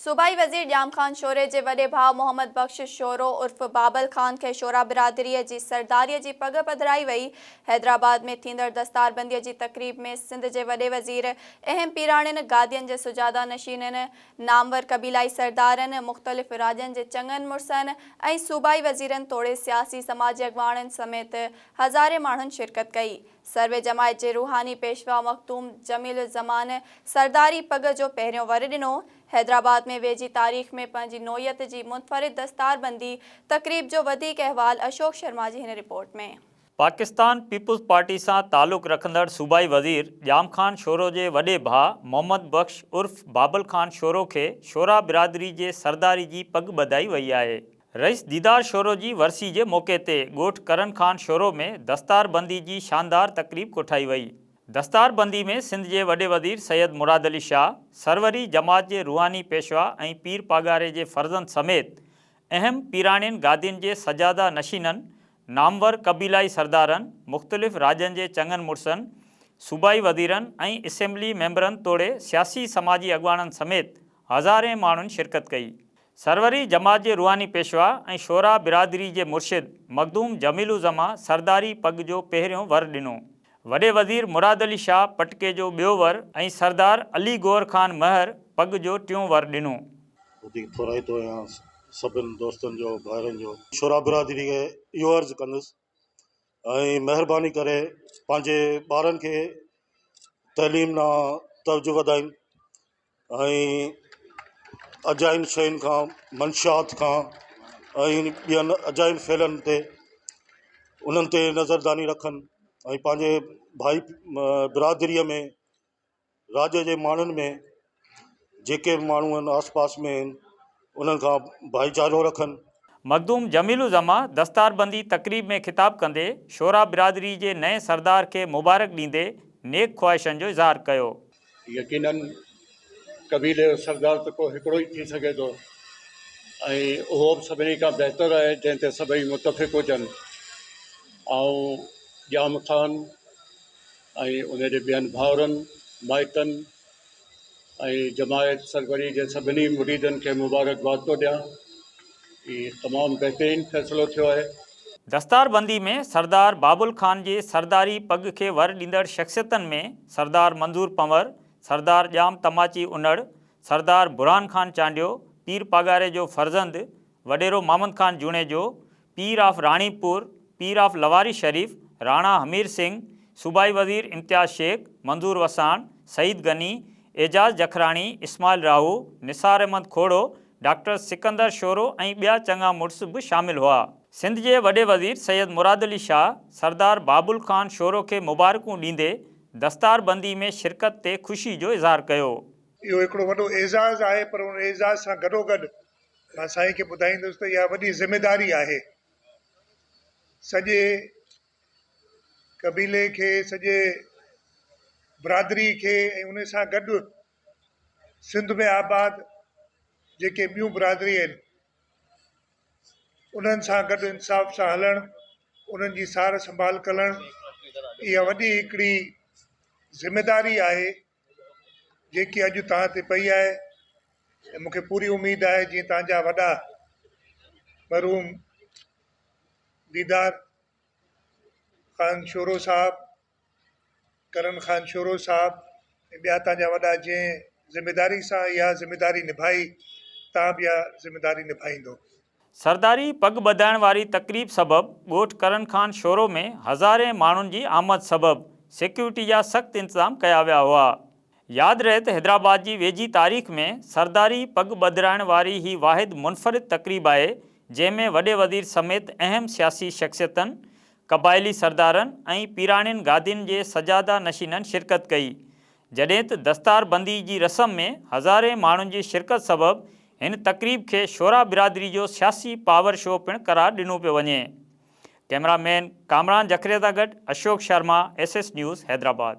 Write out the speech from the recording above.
صوبائي وزير ڄام خان شوري جي وڏي ڀاء محمد بخش شورو عرف بابل خان کي شورا برادريء جي سرداريء جي پڳ پڌرائي وئي. حيدرآباد ۾ ٿيندڙ دستاربنديء جي تقريب ۾ سنڌ جي وڏي وزير، اهم پيراڻين، گادين جي سجاده نشينن، نامور قبيلائي سردارن، مختلف راڄن جي چڱن مڙسن ۽ صوبائي وزيرن توڙي سياسي سماجي اڳواڻن سميت هزارين ماڻهن شرڪت ڪئي. سروي جماعت جي روحاني پيشوا مخدوم جميل الزمان سرداري پڳ جو پهريون ور ڏنو. حيدرآباد ۾ ويجهي تاريخ ۾ پنهنجي نوعيت جي منفرد دستاربندي تقريب جو وڌيڪ احوال اشوڪ شرما جي هن رپورٽ ۾. پاڪستان پيپلز پارٽي سان تعلق رکندڙ صوبائي وزير ڄام خان شورو جي وڏي ڀاء محمد بخش عرف بابل خان شورو کي شورا برادري جي سرداري جي پڳ ٻڌائي وئي آهي. رئيس ديدار شورو جي ورسي جي موقعي تي ڳوٺ ڪرن خان شورو ۾ دستار بندي جي شاندار تقريب ڪوٺائي وئي. دستار بندي ۾ سنڌ جي وڏي وزير سيد مراد علي شاهه، سروري جماعت جي روحاني پيشوا ۽ پير پاڳاري جي فرزند سميت اهم پيراڻين گادين جي سجاده نشينن، نامور قبيلائي سردارن، مختلف راڄن جي چڱن مڙسن، صوبائي وزيرن ۽ اسيمبلي ميمبرن توڙي سياسي سماجي اڳواڻن سميت هزارين ماڻهن شرڪت ڪئي. سروري جماعت جي روحاني پيشوا ۽ شعراء برادري جي مرشد مخدوم جميل الزمان سرداري پڳ جو پهريون ور ڏنو. وڏي وزير مراد علي شاهه پٽڪي جو ٻيو ور ۽ سردار علي گوهر خان مهر پڳ جو ٽيون ور ڏنو. وڌيڪ ٿورائتو آهيان سڀن دوستن جو ڀائرن جو. شعراء برادري کي اهو عرض ڪندس ۽ مهرباني ڪري پنهنجي ٻارن کي تعليم ڏانهن توجه وڌائين. ۽ اجاين شين کان منشيات کان ۽ ٻين اجاين فعلن تي انهن تي نظرداني رکن ۽ پنهنجي ڀائي برادريءَ ۾ راڄ جي ماڻهن ۾ جيڪي به ماڻهو آهن آس پاس ۾ آهن انهن کان ڀائيچارو رکن. مخدوم جميل الزمان دستاربندي تقريب ۾ خطاب ڪندي شعراء برادري جي نئين سردار کي مبارڪ ڏيندي نيڪ خواهشن جو اظهار ڪيو. يقيناً قبيلي جو سردار ته ڪو هڪڙو ئي ٿي سگهي ٿو ۽ اهو به سڀني کان بهتر آهي جنهن تي سڀئي متفق هجن. آئون ڄام خان ۽ ان جي ٻين ڀائرن، مائٽن ۽ جماعت سروري جي سڀني مريدن کي مبارڪباد ٿو ڏيان. هي تمام بهترين فيصلو ٿيو آهي. دستاربندي ۾ سردار بابل خان جي سرداري پڳ کي ور ڏيندڙ شخصيتن ۾ سردار منظور پنور، سردار ڄام تماچي انڙ، سردار برهان خان چانڊيو، پير پاڳاري جو فرزند وڏيرو محمد خان جوڻيجو، پير آف راڻيپور، پير آف لواري شريف، راڻا همير سنگهه، صوبائي وزير امتياز شيخ، منظور وساڻ، سعيد غني، اعجاز جکراڻي، اسماعيل راهو، نثار احمد کوڙو، ڊاڪٽر سڪندر شورو ۽ ٻيا چڱا مڙس به شامل هئا. سنڌ جي وڏي وزير سيد مراد علي شاهه سردار بابل خان شورو کي مبارڪون ڏيندي دستاربندي ۾ شرڪت تي خوشي جو اظهار ڪيو. اهو هڪڙو وڏو اعزاز آهي پر ان اعزاز سان گڏوگڏ مان سائين کي ٻڌائيندس ته اها وڏي ذميداري آهي سڄي قبيلي کي سڄي برادري کي ۽ ان سان گڏ سنڌ ۾ آباد جيڪي ٻيون برادري آهن انهن سان گڏ انصاف سان هلڻ انهن جي سار سنڀال ڪرڻ اها وڏي هڪڙي ذميداري آهي جيڪي اڄ توهان تي پئي آهي ۽ مونکي پوري اميد آهي جيئن توهان جا وڏا مرحوم ديدار خان شورو صاحب ڪرن خان شورو صاحب ۽ ٻيا تان جا وڏا جنهن ذميداري سان اها ذميداري نڀائي تان به اها ذميداري نڀائيندو. سرداري پڳ ٻڌائڻ واري تقريب سبب ڳوٺ ڪرن خان شورو ۾ هزارين ماڻهن جي آمد سبب سيڪيورٽي جا سخت انتظام ڪيا ويا هئا. ياد رهي ته حيدرآباد جي ويجهي تاريخ ۾ سرداري پڳ ٻڌرائڻ واري هي واحد منفرد تقريب آهي جنهن ۾ وڏي وزير سميت اهم سياسي شخصيتن، قبائلي سردارن ۽ پيراڻين گادين جي سجاده نشينن شرڪت ڪئي جڏهن ته دستار بندي جي رسم ۾ هزارين ماڻهن جي شرڪت سبب هن تقريب کي شورا برادري جو سياسي پاور شو پڻ قرار ڏنو پيو وڃي. ڪئميرا مين ڪامران جکري سان گڏ Ashok Sharma, S S news, Hyderabad.